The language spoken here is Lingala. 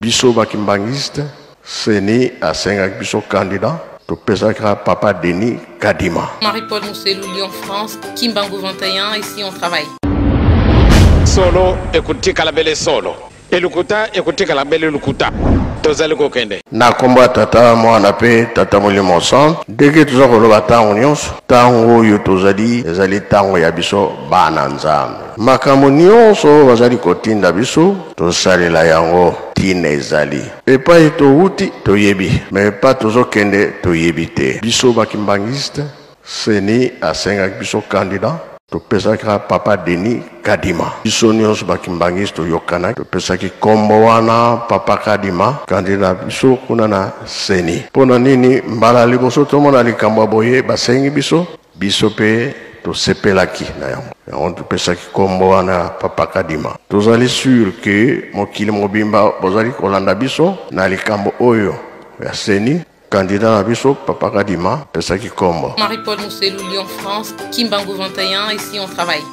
Biso ba kimbanguiste, CENI asengaki biso candidat, topesaki papa Denis Kadima. Marie-Paul Mousselou, Lyon, France, Kimbangu 21, ici on travaille. Solo ekotikala bele solo, elukuta ekotikala bele lukuta. Tozali kokende. Na nkombo ya Tata, Mwana mpe Tata Molimo Santu, ndenge toza koloba ntango nyonso, ntango oyo tozali ezali ntango ya biso bana Nzambe. Makambo nyonso oyo bazali kotinda biso tosalela yango, ntina ezali epai towuti toyebi, me epai tozokende toyebi te. Biso ba kimbanguiste, CENI asengaki biso candidat, topesaki papa Denis Kadima. Biso nyonso ba kimbanguiste toyokanaki, topesaki kombo wana papa Kadima, candidat biso kuna na CENI. Mpo na nini mbala liboso tomona likambo ya boye basengi biso, biso mpe tosepelaki na yango. Yango topesaki kombo wana papa Kadima. Tozali sur que mokili mobimba bozali kolanda biso na likambo oyo ya CENI. Candidat na biso papa Kadima pesaki kombo. Marie-Paul Mousselou, Lyon, France, Kimbangu 21, ici on travaille.